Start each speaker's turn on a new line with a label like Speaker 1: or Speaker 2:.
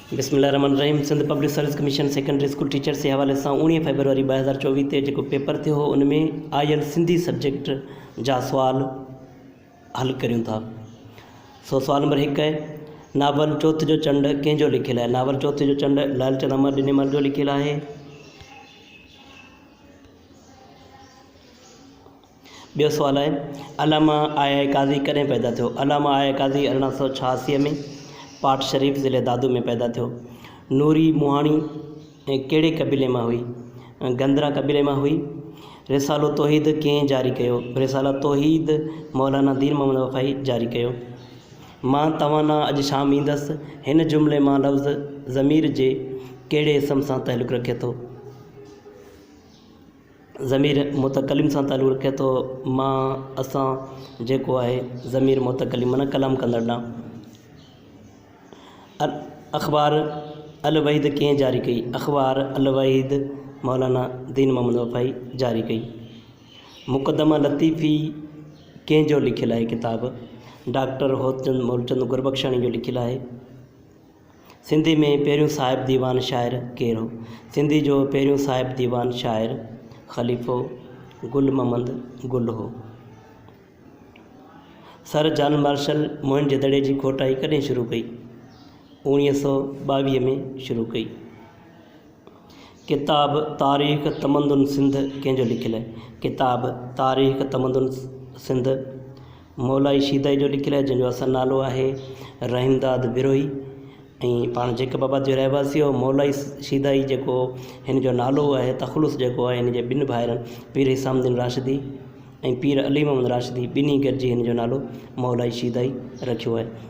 Speaker 1: بسم الله الرحمن الرحيم Sindh public service commission secondary school teachers جي حوالي سان اوڻيهه فيبروري 2024 تي جيڪو پيپر ٿيو هو ان ۾ آيل سنڌي سبجيڪٽ جا سوال حل ڪريون ٿا. سو سوال نمبر هڪ آهي ناول چوٿ جو چنڊ ڪنهن جو لکيل آهي؟ ناول چوٿ جو چنڊ لالچند امر ڏنيمل جو لکيل آهي. ٻيو سوال آهي، علامه آء آء قاضي ڪڏهن پيدا ٿيو؟ علامه آء آء قاضي 1886 ۾ پاٽ شريف ضلعي دادو ۾ پيدا ٿيو. نوري موهاڻي ڪهڙي قبيلي مان هئي؟ گندرا قبيلي مان هئي. رسالو توحيد ڪنهن جاري ڪيو؟ رساله توحيد مولانا دين محمد وفائي جاري ڪيو. مان توهان ڏانهن اڄ شام ايندس هن جملي مان لفظ ضمير جي ڪهڙي اسم سان تعلق رکي ٿو؟ ضمير متڪلم سان تعلق رکي ٿو، مان، اسان، جيڪو آهي، ضمير متڪلم معنيٰ ڪلام ڪندڙ ڏانهن. اخبار الوحيد ڪنهن جاري ڪئي؟ اخبار الوحيد مولانا دين محمد وفائي جاري ڪئي. مقدمه لطيفي ڪنهن جو لکيل آهي ڪتاب؟ ڊاڪٽر هوتچند مولچند گربخشاڻي جو لکيل آهي. سنڌي ۾ پهريون صاحب ديوان شاعر ڪير هو؟ سنڌي جو پهريون صاحب ديوان شاعر خليفو گل محمد گل هو. سر جان مارشل موهن جي دڙي جي کوٽائي ڪڏهن شروع ڪئي؟ 1922 ۾ شروع ڪئي. ڪتاب تاريخ تمدن سنڌ ڪنهن جو لکيل آهي؟ ڪتاب تاريخ تمدن سنڌ مولائي شيدائي جو لکيل آهي جنهن جو اصل نالو آهي رحيمداد بروهي ۽ پاڻ جيڪب آباد جو رهواسي هو. مولائي شيدائي جيڪو هن جو نالو آهي تخلص جيڪو آهي هن جي ٻن ڀائرن پير حسام الدين راشدي ۽ پير علي محمد راشدي ٻنهي گڏجي هن جو نالو مولائي شيدائي رکيو آهي.